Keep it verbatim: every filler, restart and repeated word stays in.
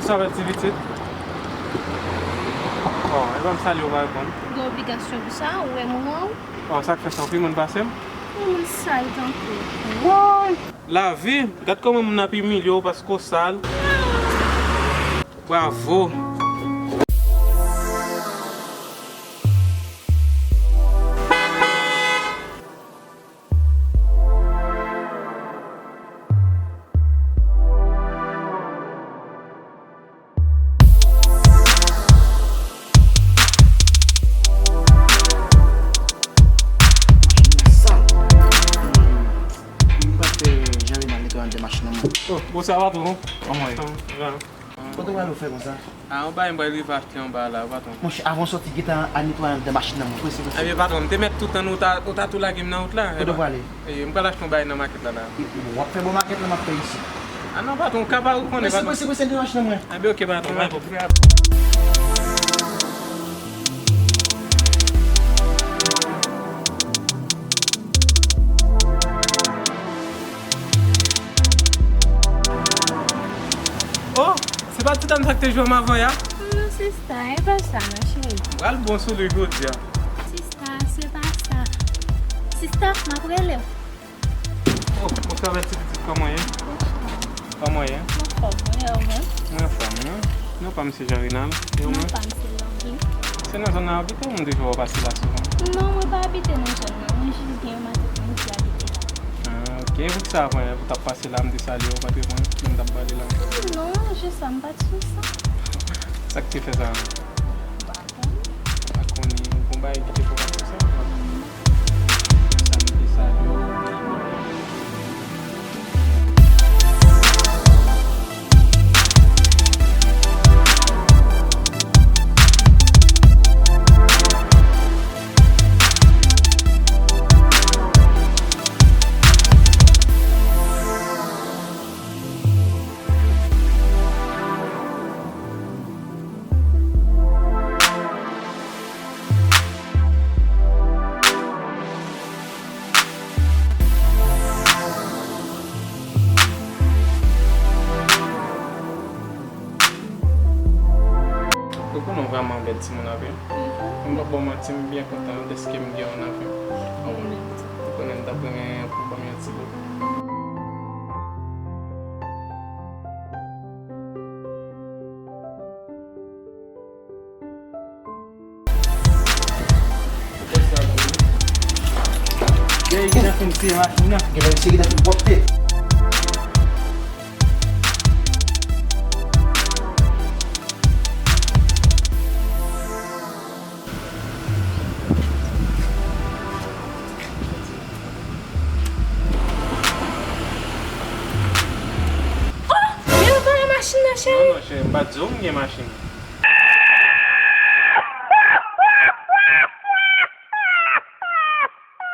Sa va ti pitit? Bon, e pa m salye w pa reponn. Gen obligasyon pou sa, ou wè m ou an ou? Oh, sa k fè sa, w pi moun pase m? Yon moun sal tankou. Woy! Lavi, gad kòman moun ap imilye w paske w sal. Bravo! Machin nan sal. M panse Jean Renal netwaye anndan machin nan mwen. Oh, bonswa patwon. Kòman w ye? Sa va? Kote w prale w fè konsa? Ah, yon bagay m pral rive achte anba la, patwon. Monchè, avan w sòti, gentan al netwaye anndan machin nan mwen. Prese, prese. Ebyen, patwon, m te mèt tout tan ou ta, ou ta tou lage m nan wout la. Kote w prale? E, m pral achte yon bagay nan makèt la, la. W ap fè bò makèt la, m ap fè isit. Ah non, patwon, ou ka pa rekonnen, patwon. Prese, prese, prese, anndan machin nan mwen. Ebyen, oke, patwon. Patwon. Oh, se pa ti dam sa k te jwe anm avan yè a? Non, sista, e pa sa, non, cheri. M pral bon sou li jodi a. Sista, se pa sa. Sista, m ap rele w. Oh, bonswa, bèl ti pitit, kòman w ye? Bonswa. Kòman w ye? Anfòm, wi, e ou menm? Mwen anfòm, wi. Non pa m se Jean Renal. E ou menm? Non pa m se Lovely. Se nan zòn nan w abite, ou m te jwenn w pase la souvan? Non, mwen pa abite nan zòn nan. Mwen jis gen yon matant mwen ki abite la. Ah, ok. E poukisa avan yè, ou t ap pase la, m te salye w, ou pa t reponn lè m t ap pale la? Non, jis sa, m pa t sou sa. Sa k te fè sa? M pa konnen. M pa konnen. Gon bagay ki te fè w pa t sou sa? Sa m te salye w. Ou konnen w vrèman bèl timoun avè. Mhm. M p ap ba w manti, m byen kontan dèske m gen w nan vi m. Ou konnen m t ap renmen pou w ban m yon ti bo. Gen, gen nan fin fè machin nan. Gen nan fin fè machin nan. Oh! Gen nan machin nan, cheri. Non, non, cheri, m pa t di w m gen machin.